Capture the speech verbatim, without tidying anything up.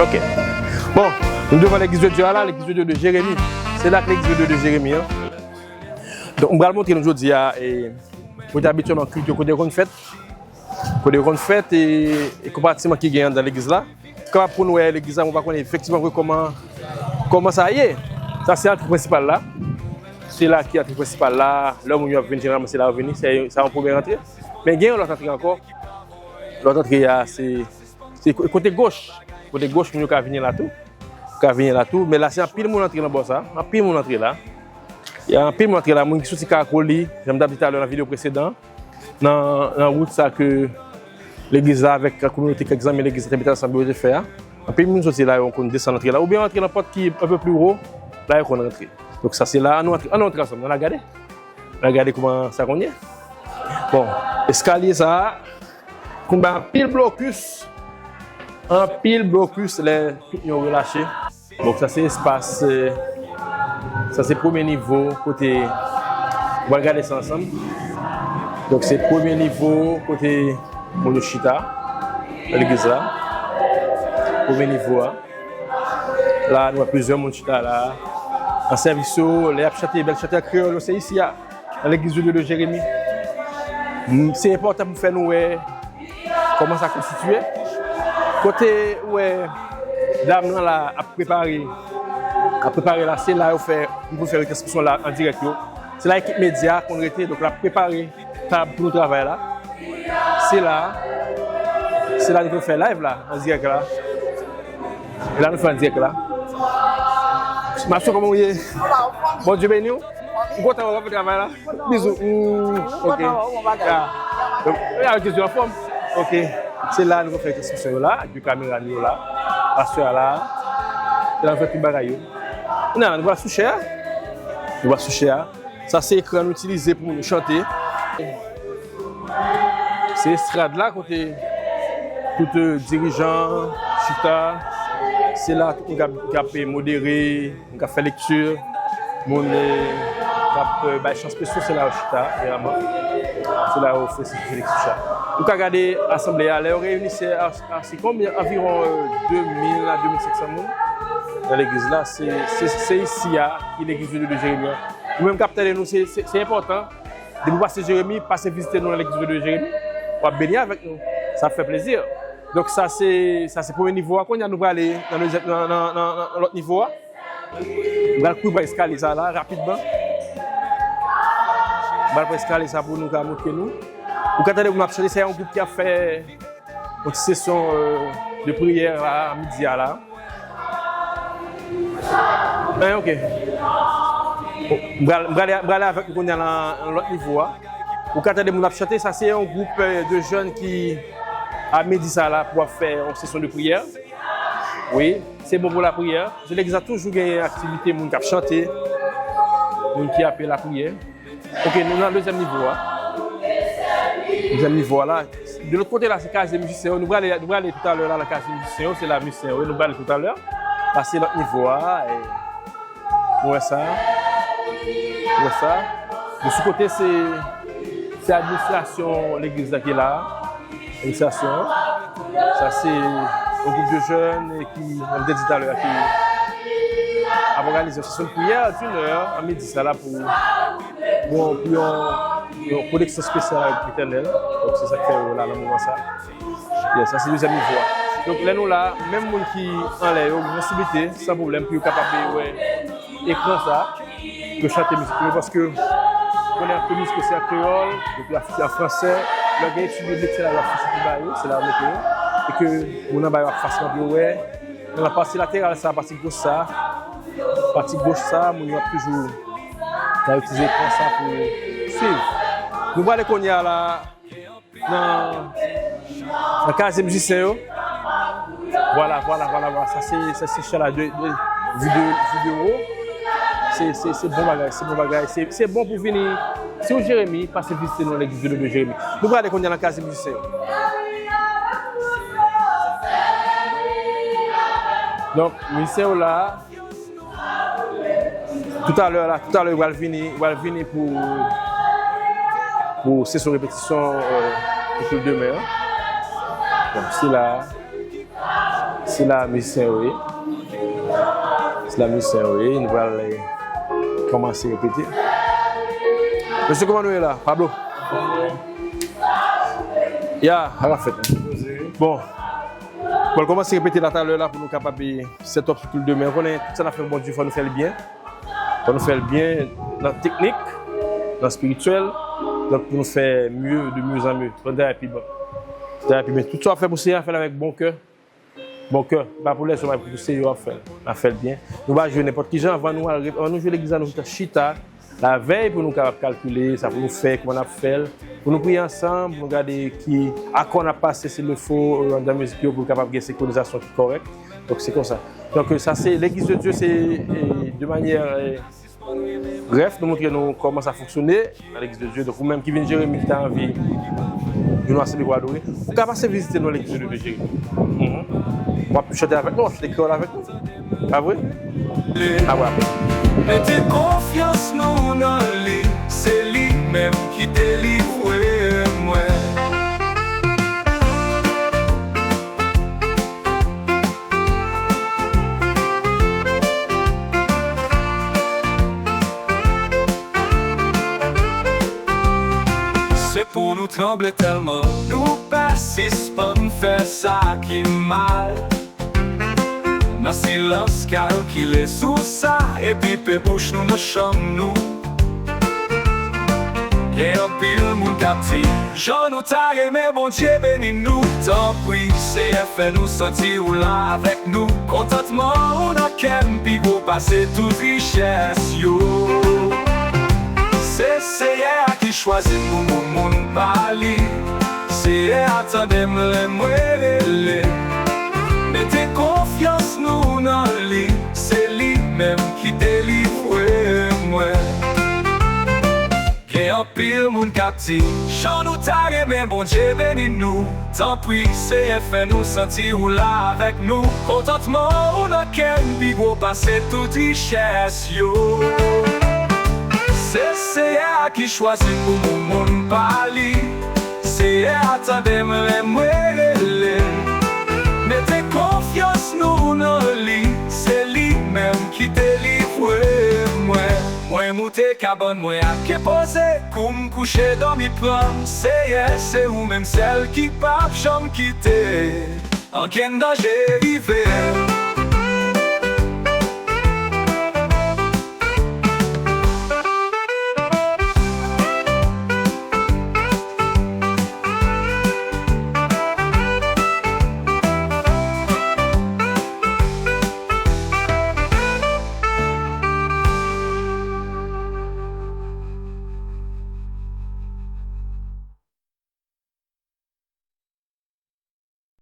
Ok. Bon, nou devan legliz de Dye a la, legliz de Dye de Jeremi. Se la k legliz de Dye de Jeremi an. Donk, m pral montre nou jodi a, e, kote abityèlman kit yo, kote yo konn fèt. Kote yo konn fèt, e, e konpatman ki gen anndan legliz la. Kapab pou nou wè legliz la, mwen pa konnen efektivman kòman, kòman sa ye. Sa se antre prensipal la. Se la ki antre prensipal la. Lè moun yo ap vin, jeneralman, se la yo vini. Se, se yon premye antre. Men gen yon lòt antre ankò. Lòt antre a, se, se ko-, kote goch. Kote goch, moun yo ka vini la tou. Ka vini la tou. Men la, se anpil moun antre nan bò sa. Anpil moun antre la. Y a anpil moun antre la. Moun ki soti Kakoli, jan m t ap di talè nan videyo presedan. Nan, nan wout sa ke legliz la avèk kominote kèk zanmi legliz la te mete ansanm yo te fè a. Anpil moun soti la, yo konn desann antre la. Oubyen antre nan pòt ki un peu plus haut, la yo konn rantre. Donk sa se la, ann nou antre, ann nou antre ansanm, ann al gade. Ann al gade kòman sa konn ye. Bon, eskalye sa a, konn bay anpil blokis, anpil blokis lè tout moun yo relache. Donk sa se espas, eh, sa se premye nivo kote, nou pral gade sa ansanm. Donk se premye nivo kote moun yo chita nan legliz la. Premye nivo a. La, nou wè plizyè moun chita la. Nan sèvis yo, lè y ap chante bèl chante kreyòl yo, se isi a, nan legliz de Dye de Jeremi. M, se enpòtan pou fè nou wè kòman sa konstitiye. Kote ou wè dam nan la ap prepare, ap prepare la, se la yo fè, nou konn fè retransmisyon la an dirèk yo. Se la ekip medya konn rete, donk l ap prepare tab pou nou travay la. Se la, se la nou konn fè live la, an dirèk la. E la nou fè an dirèk la. Masyon, kòman w ye? Bondye beni w. M kontan wè w ap fè travay la. Bizou. Mm, ok. Ya. Donk, ya, Jezi anfòm. Ok. Se la nou fè retransmisyon yo la, de kamera nou yo la. Pastè a la. Se la nou fè tout bagay yo. Kounya la, nou pral sou chè a. Nou pral sou chè a. Sa se ekran nou itilize pou nou chante. Se estrad la kote tout, eh, dirijan chita. Se la tout moun k ap, k ap, eh, modere. Moun k ap fè lekti, moun, eh, k ap, eh, bay chans pesou, se la yo chita, jeneralman. Se la yo fè sesyon lekti sa. Ou ka gade asanble a, lè yo reyini, se a, a, se konbyen? Anviwon, eh, de mil a de mil senk san moun nan legliz la. Se, se, se isi a ki legliz de, de Jeremi an. Ou menm k ap tande nou, se, se, se enpòtan. Depi w pase Jeremi, pase vizite nou nan legliz de, de Jeremi. W ap beni avèk nou. Sa ap fè plezi. Donk sa se, sa se premye nivo a. Kounye a nou prale nan dezyèm, nan, nan, nan, nan, nan lòt nivo a. M pral kouri pran eskalye sa la, rapidman. M pral pran eskalye sa pou nou ka montre nou. Ou ka tande moun ap chante, se yon gwoup ki ap fè yon ti sesyon, euh, de priyè la, midi a la. Ben, ok. Bon, m pral, m prale, m prale avèk nou kounye a nan, nan lòt nivo a. Ou ka tande moun ap chante, sa se yon gwoup, euh, de jèn ki, a midi sa la, pou ap fè yon sesyon de priyè. Wi, se bon pou lapriyè. Se legliz la toujou genyen aktivite, moun k ap chante, moun ki ap lapriyè. Ok, nou nan dezyèm nivo a. Dezyèm nivo a la. De lòt kote la, se kazye mizisyen yo. Nou prale, nou prale toutalè la, nan kazye mizisyen yo. Se la mizisyen yo. Nou prale toutalè. La, se lòt nivo a. E, nou wè sa. Nou wè sa. De sou kote, se, se administrasyon legliz la ki la. Administrasyon. Sa se yon gwoup de jèn ki, jan m te di talè a, ki ap òganize yon sesyon de priyè d'une heure an midi sa la pou, bon, pou yon, yon koneksyon espesyal avèk Letènèl. Donk, se sa k fè yo la nan moman sa. Yeah, sa se dezyèm nivo a. Donk, lè nou la, menm moun ki anlè yo gen posiblite, san pwoblèm, pou yo kapab wè ekran sa, yo chante mizik yo, paske konnen anpil mizik yo se an kreyòl, epi an fransè, lè gen etid yo mete la, yo ap fè sou ba yo, se la yo mete yo, e ke moun anba yo ap fasilman pou yo wè. Nan pati lateral sa, pati goch sa, pati goch sa, moun yo ap toujou ka itilize ekran sa pou swiv. Nou prale kounye a la, nan, nan kazye mizisyen yo. Vwala, vwala, vwala, vwala. Sa se, sa se chè la de, de, videyo, videyo. Se, se, se bon bagay, se bon bagay. Se, se bon pou vini. Si w Jeremi, pase vizite nou nan legliz de, de Jeremi. Nou prale kounye a nan kazye mizisyen yo. Donk, mizisyen yo la. Toutalè la, toutalè, yo pral vini, yo pral vini pou, pou sesyon repetisyon, euh, pou demen an. Bon, se la. Se la mizisyen yo ye. Se la mizisyen yo ye. Nou pral, eh, kòmanse repete. Mesye, kòman nou ye la? Pablo? Ya, sa k ap fèt? Bon. Bon, l kòmanse repete la talè la pou nou kapab, eh, set up sou tou demen. Ou konnen, tout sa n ap fè Bondye, fò nou fè l byen. Fò nou fè l byen nan teknik, nan espirityèl. Donk, pou nou fè mieux, de mieux en mieux. Fò n travay pi bon. Travay pi byen. Tout sa w ap fè pou Seyè a, fè l avèk bon kè. Bon kè. Pa pou lèzòm, men pou Seyè a, w ap fè l. N ap fè l byen. Nou pa jwe nenpòt ki jan. Anvan nou al, anvan nou jwe legliz la, nou chita lavèy pou nou kapab kalkile sa pou nou fè, kòman n ap fè l. Pou nou priye ansanm, pou nou gade ki akò n ap pase, s'il le faut, euh, anndan mizik yo, pou nou kapab gen senkronizasyon ki kòrèk. Donk, se konsa. Donk, sa se L'église de Dieu, se, eh, de manyè, eh, brèf, nou montre nou kòman sa fonksyone nan L'église de Dieu. Donk, ou menm ki vin Jeremi, ki ta anvi vin nan asanble pou adore, ou ka pase vizite nou L'église de Dieu Jeremi. Mhm. W ap chante avèk nou, w ap chante kreyòl avèk nou. Pa vre? Pa vre. Mete konfyans nou nan li, se li menm ki delivre mwen. Se pou nou tranble tèlman nou pa sispann fè sa ki mal. Nan silans kalkile sou sa, epi pe bouch nou nan chanm nou. Gen anpil moun k ap di, jan nou ta renmen Bondye beni nou. Tanpri, Seyè, fè nou santi ou la avèk nou. Kontantman ou nan kè m pi gwo pase tout richès yo. Se Seyè a ki chwazi m pou moun pa li. Seyè a, tande m lè mwen rele. Mete konfyans nou nan li, se li menm ki delivre mwen. Gen anpil moun k ap di, jan nou ta renmen Bondye beni nou. Tanpri, Seyè, fè nou santi ou la avèk nou. Kontantman ou nan kè n pi gwo pase tout richès yo. Se Seyè a ki chwazi m pou moun pa li. Seyè a, tande m lè mwen rele. Mete konfyans nou nan li, se li menm ki delivre mwen. Mwen moute kabann mwen ak kè poze, kou m kouche dòmi pran m. Seyè, se ou menm sèl ki p ap janm kite ankenn danje rive m.